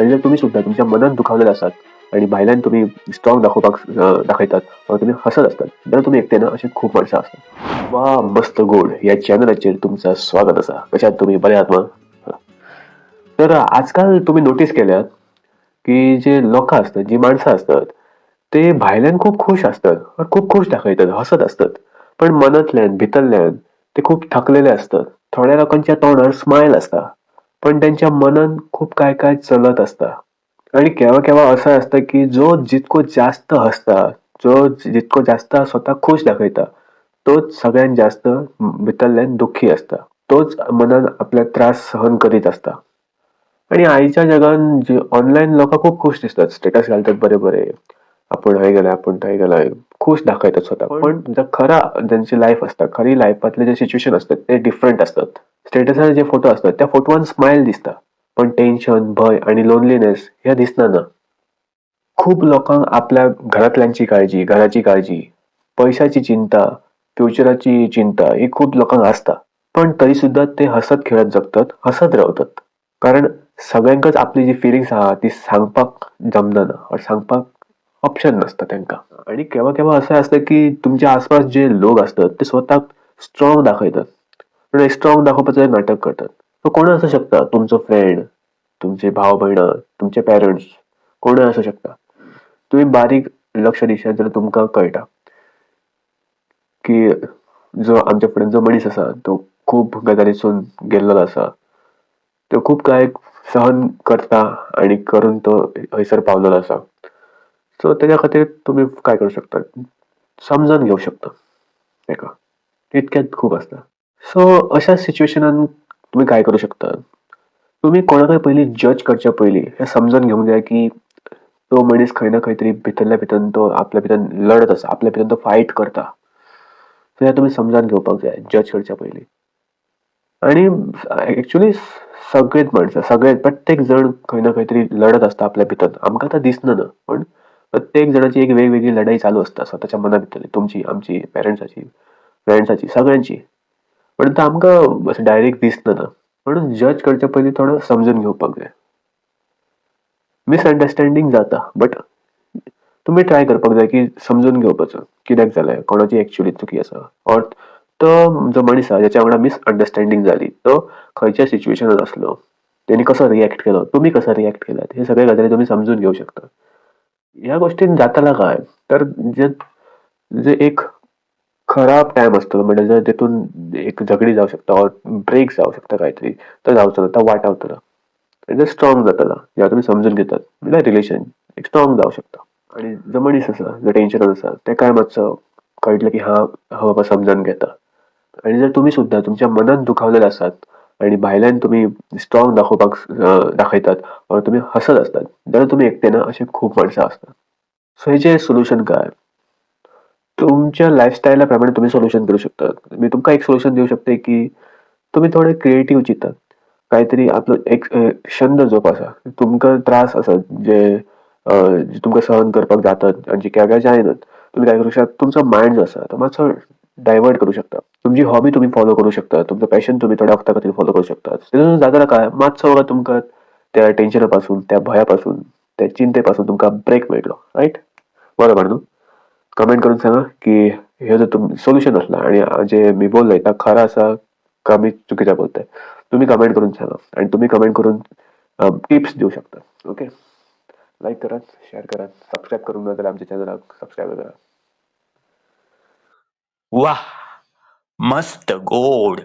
आनी जर तुमी सुद्दां तुमच्या मनान दुखावलेले आसात आनी भायल्यान तुमी स्ट्रॉंग दाखोवपाक दाखयतात वा तुमी हसत आसतात जाल्यार तुमी एकटे ना, अशें खूब माणसां आसतात. वा मस्त गोड ह्या चॅनलाचेर तुमचं स्वागत आसा. कशे आहात तुमी? बरे आहात मा? तर आजकाल तुमी नोटीस केल्यात की जे लोकां आसतात, जी माणसां आसतात, ते भायल्यान खूब खूश आसतात, खूब खूश दाखयतात, हसत आसतात, पण मनांतल्यान भितरल्यान ते खूब थकलेले आसतात. थोड्या लोकांच्या तोंडार स्मायल आसता पण त्यांच्या मनान खूब काय काय चलत आसता. आणि केव्हा केव्हा असं असतं की जो जितको जास्त हसता, जो जितको जास्त स्वतः खुश दाखयता, तोच सगळ्यात जास्त भितरल्यान दुःखी असता, तोच मनान आपल्या त्रास सहन करीत असता. आणि आयच्या जगान जे ऑनलायन लोकां खूब खुश दिसतात, स्टेटस घालतात बरे बरे, आपण हय गेले, आपण थंय गेले, खुश दाखयतात स्वतः. पण जो खरा ज्यांची लायफ असता, खरी लायफातले जे सिच्युएशन असतात ते डिफरंट असतात. स्टेटसार जे फोटो असतात त्या फोटवान स्मायल दिसता, पण टेन्शन, भंय आणि लोनलीनेस ह्या दिसना ना. खूप लोकांक आपल्या घरांतल्यांची काळजी, घराची काळजी, पैशाची चिंता, फ्युचराची चिंता ही खूप लोकांक आसता, पण तरी सुद्दां ते हसत खेळत जगतात, हसत रावतात. कारण सगळ्यांकच आपली जी फिलिंग्स आहा ती सांगपाक जमना ना, सांगपाक ऑप्शन नसता तांकां. आणि केव्हा केव्हा असं असतं की तुमच्या आसपास जे लोक असतात ते स्वतःक स्ट्रॉंग दाखयतात, पण स्ट्रॉंग दाखोवपाचें नाटक करतात. तो कोणूय आसूं शकता, तुमचो फ्रेंड, तुमचे भाव भयणां, तुमचे पेरंट्स, कोणूय आसूं शकता. तुमी बारीक लक्ष दिशात जाल्यार तुमकां कळटा की जो आमच्या फुड्यान जो मनीस आसा तो खूब गजालीसून गेल्लो आसा, तो खूब कांय सहन करता आनी करून तो हयसर पावलेलो आसा. सो तेज्या खातीर तुमी काय करूं शकता, समजून घेवं शकता तेका, इतकेंच खूब आसता. सो अशा सिच्युएशनान तुमी काय करूं शकता, तुमी कोणाकय पयलीं जज करच्या पयलीं हें समजून घेवंक जाय की तो मनीस खंय ना खंय तरी भितरल्या भितर तो आपल्या भितर लढत आसा, आपल्या भितर तो फायट करता. सो हें तुमी समजून घेवपाक जाय जज करच्या पयलीं. आनी एक्चुली सगळेच माणसां, सगळे प्रत्येक जण खंय ना खंय तरी लढत आसता आपल्या भितर, आमकां आतां दिसना ना, पण प्रत्येक जणाची एक वेगवेगळी लढाई चालू आसता स्वताच्या मना भितर, तुमची, आमची, पेरंट्साची, फ्रेंड्साची, सगळ्यांची. पण तो आमकां अशें डायरेक्ट दिसना ना, म्हणून जज करच्या पयलीं थोडो समजून घेवपाक जाय. मिसअंडरस्टँडींग जाता, बट तुमी ट्राय करपाक जाय की समजून घेवपाचो कित्याक जालें, कोणाची एक्चुली चुकी आसा, ऑर तो जो मनीस आसा ज्याच्या वांगडा मिसअंडरस्टँडींग जाली तो खंयच्या सिच्युएशनान आसलो, तेणी कसो रिएक्ट केलो, तुमी कसो रिएक्ट केलात, हे सगळे गजाली तुमी समजून घेवं शकता. ह्या गोष्टीन जाताला काय तर जे जे एक खराब टायम आसतलो, म्हणजे जर तेतून एक झगडी जावं शकता ऑर ब्रेक जावं शकता कांयतरी, तो जावचो ना, तो वाटावतलो आनी तो स्ट्रॉंग जातलो जेन्ना तुमी समजून घेतात, म्हणल्यार रिलेशन एक स्ट्रॉंग जावं शकता. आनी जो मनीस आसा जो टेन्शनान आसा तेकाय मातसो कळटलें की हा हो बाबा समजून घेता. आनी जर तुमी सुद्दां तुमच्या मनान दुखावलेले आसात आनी भायल्यान तुमी स्ट्रॉंग दाखोवपाक दाखयतात ऑर तुमी हसत आसतात जाल्यार तुमी एकटे ना, अशें खूब माणसां आसतात. सो हेचें सोल्युशन काय, तुमच्या लायफस्टायला प्रमाणे तुमी सोल्युशन करूं शकतात. मी तुमकां एक सोल्युशन दिवं शकता की तुमी थोडे क्रिएटीव चिंतात, कांयतरी आपलो एक छंद जोपासा, तुमकां त्रास आसात जे तुमकां सहन करपाक जातात आनी जे केव्हा जायनात, तुमी काय करूं शकता, तुमचो मायंड जो आसा तो मातसो डायवर्ट करूं शकता. तुमची हॉबी तुमी फॉलो करूं शकता, तुमचो पॅशन तुमी थोड्या वखता खातीर फॉलो करूं शकता. तितून जाता काय मातसो बाबा तुमकां त्या टेन्शना पासून, त्या भंया पासून, त्या चिंते पासून तुमकां ब्रेक मेळटलो. रायट, बरोबर न्हू? कमेंट करून सांगा की हे जर तुम सोल्युशन आसला आणि जे मी बोललोय ता खरा आसा का मी चुकीचा बोलतोय, तुम्ही कमेंट करून सांगा. आणि तुम्ही कमेंट करून टिप्स देऊ शकता. ओके, लाईक करा, शेअर करा, सबस्क्राईब करून ना जाल्यार आमच्या चॅनलाक सबस्क्राईब करा. वाह मस्त गोड.